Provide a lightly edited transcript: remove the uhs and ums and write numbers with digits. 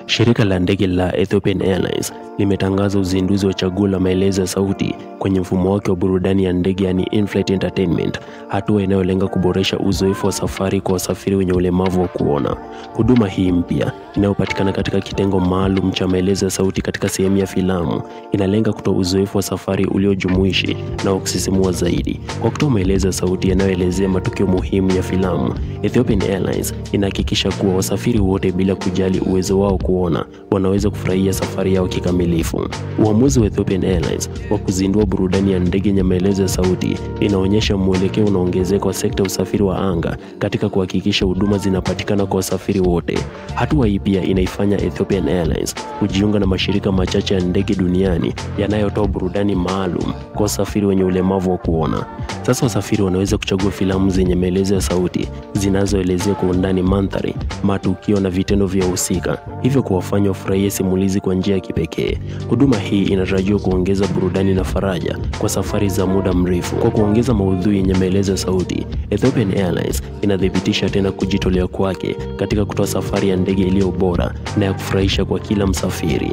Shirika la ndege la Ethiopian Airlines limetangaza uzinduzi wa chaguo la maelezo ya sauti kwenye mfumo wake wa burudani ya ndege, yani in-flight entertainment, hatua inayolenga kuboresha uzoefu wa safari kwa wasafiri wenye ulemavu wa kuona. Huduma hii mpya inayopatikana katika kitengo maalum cha maelezo ya sauti katika sehemu ya filamu inalenga kutoa uzoefu wa safari uliojumuishi na wa kusisimua zaidi. Kwa kutoa maelezo ya sauti yanayoelezea matukio muhimu ya filamu, Ethiopian Airlines inahakikisha kuwa wasafiri wote bila kujali uwezo wao kuona wanaweza kufurahia safari yao kikamilifu. Uamuzi wa Ethiopian Airlines wa kuzindua burudani ya ndege yenye maelezo ya sauti inaonyesha mwelekeo unaongezeka wa sekta ya usafiri wa anga katika kuhakikisha huduma zinapatikana kwa wasafiri wote. Hatua hii pia inaifanya Ethiopian Airlines kujiunga na mashirika machache ya ndege duniani yanayotoa burudani maalum kwa wasafiri wenye ulemavu wa kuona. Sasa wasafiri wanaweza kuchagua filamu zenye maelezo ya sauti zinazoelezea kwa undani mandhari, matukio na vitendo vya wahusika, hivyo kuwafanya wafurahie simulizi kwa njia ya kipekee. Huduma hii inatarajiwa kuongeza burudani na faraja kwa safari za muda mrefu. Kwa kuongeza maudhui yenye maelezo ya sauti, Ethiopian Airlines inathibitisha tena kujitolea kwake katika kutoa safari ya ndege iliyo bora na ya kufurahisha kwa kila msafiri.